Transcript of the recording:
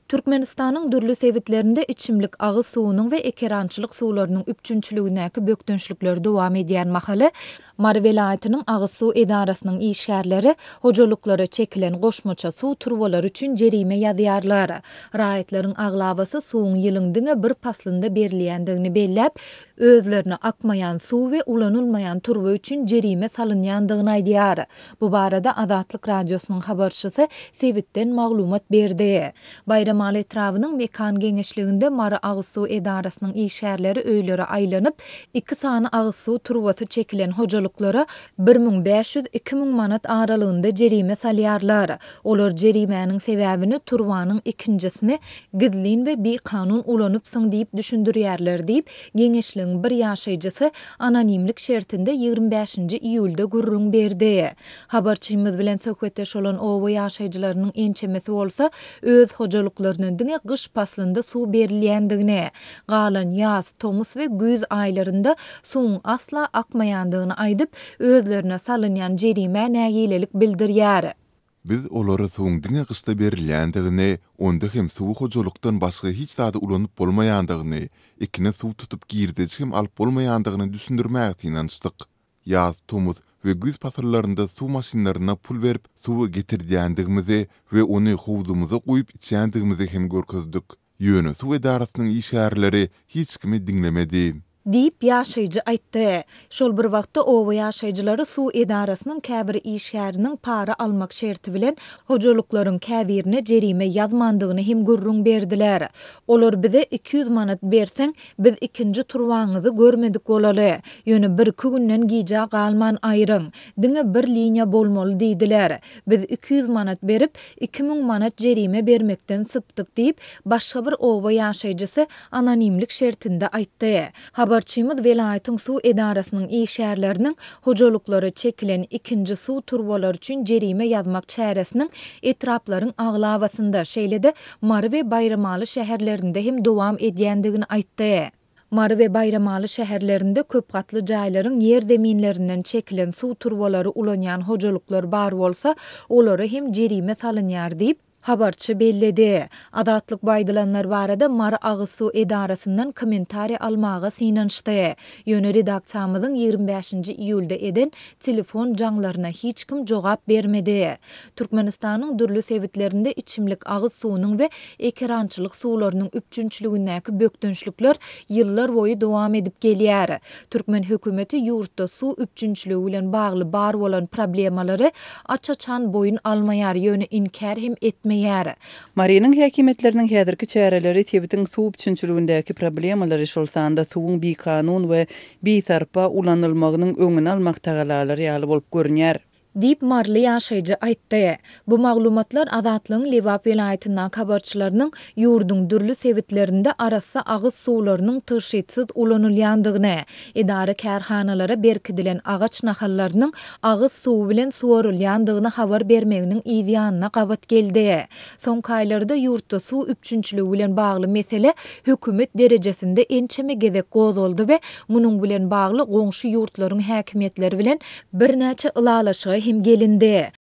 Türkmenistanyň dürli sebitlerinde içimlik agyz suwunyň we ekerançylyk suwlarynyň üpjünçiligindäki bökdençlikler dowam edýän mahaly, Mary welaýatynyň agyz suw edarasynyň işgärleri hojalyklara çekilen goşmaça suw turbalary üçin jerime ýazýarlar. Raýatlaryň aglabasy suwuň ýylyň diňe bir paslynda berilýändigini belläp, özlerine akmaýan suw we ulanylmaýan turba üçin jerime salynýandygyny aýdýar. Bu barada Azatlyk Radiosynyň habarçysy sebitden maglumat berdi. Baýramaly etrabynyň Mekan geňeşliginde Mary agyz suw edarasynyň işgärleri öýlere aýlanyp, iki sany agyz suw turbasy çekilen hojalyklara 1500, 2000 manat aralygynda jerime salýarlar. Olar jerimäniň sebäbini turbanyň ikinjisini gizlin we bikanun ulanypsyň diýip düşündirýärler diýip, geňeşligiň bir ýaşaýjysy anonimlik şertinde 25-nji iýulda gürrüň berdi. Habarçymyz bilen söhbetdeş bolan oba ýaşaýjylarynyň ençemesi bolsa öz hojalyklaryna diňe gyş paslynda suw berilýändigini, galan ýaz, tomus we güýz aýlarynda suwuň asla akmaýandygyny aýdyp, özlerine salynýan jerimä nägilelik bildirýär. Biz olara suwuň diňe gyşda berilýändigini, onda hem suwy hojalykdan başga hiç zada ulanyp bolmaýandygyny, ekine suw tutup girdeji hem alyp bolmaýandygyny düşündirmäge synanyşdyk. Ýaz, tomus we güýz pasyllarynda suw maşynlaryna pul berip, suw getirdýändigimizi we ony howzumyza guýup içýändigimizi hem görkezdik. Ýöne suw edarasynyň işgärleri hiç kimi diňlemedi. Diýip, ýaşaýjy aýtdy. Şol bir wagtda, oba ýaşaýjylary suw edarasynyň käbir işgäriniň para almak şerti bilen hojalyklaryň käbirine jerime ýazmandygyny hem gürrüň berdiler. Olar bize 200 manat berseň, biz ikinji turbaňyzy görmedik bolaly. Ýöne birki günden gijä galman aýryň. Diňe bir liniýa bolmaly diýdiler. Biz 200 manat berip, 2000 manat jerime bermekden sypdyk diýip, başga bir oba ýaşaýjysy anonimlik şertinde aýtdy. Habarçymyz welaýatyň suw edarasynyň işgärleriniň hojalyklara çekilen ikinji suw turbalary üçin jerime ýazmak çäresiniň etraplaryň aglabasynda, şeýle-de Mary we Baýramaly şäherlerinde hem dowam edýändigini aýtdy. Mary we Baýramaly şäherlerinde köp gatly jaýlaryň ýerzeminlerinden çekilen suw turbalary ulanýan hojalyklar bar bolsa, olara hem jerime salynýar diýip, Habarçy belledi. Azatlyk bu aýdylanlar barada Mary agyz suw edarasyndan kommentariý almaga synanyşdy. Ýöne redaksiýamyzyň 25-nji iýulda eden telefon jaňlaryna hiç kim jogap bermedi. Türkmenistanyň dürli sebitlerinde içimlik agyz suwunyň we ekerançylyk suwlarynyň üpjünçiligindäki bökdençlikler ýyllar boýy dowam edip gelýär. Türkmen hökümeti ýurtda suw üpjünçiligi bilen bagly bar bolan problemalary aç-açan boýun almaýar, ýöne inkär hem etmeýär. Marynyň häkimiýetleriniň häzirki çäreleri sebitiň suw üpjünçiligindäki problemalary, şol sanda suwuň bikanun we bisarpa ulanylmagynyň öňüni almak tagalalary ýaly bolup görünýär. Diýip, maryly ýaşaýjy aýtdy. Bu maglumatlar Azatlygyň Lebap welaýatyndaky habarçylarynyň ýurduň dürli sebitlerinde arassa agyz suwlarynyň tygşytsyz ulanylýandygyny, edara-kärhanalara berkidilen agaç nahallarynyň agyz suwy bilen suwarylýandygyny habar bermeginiň yz ýanyna gabat geldi. Soňky aýlarda ýurtda suw üpjünçiligi bilen bagly mesele hökümet derejesinde ençeme gezek gozgaldy we munuň bilen bagly goňşy ýurtlaryň häkimiýetleri bilen birnäçe ylalaşyga hem gelindi.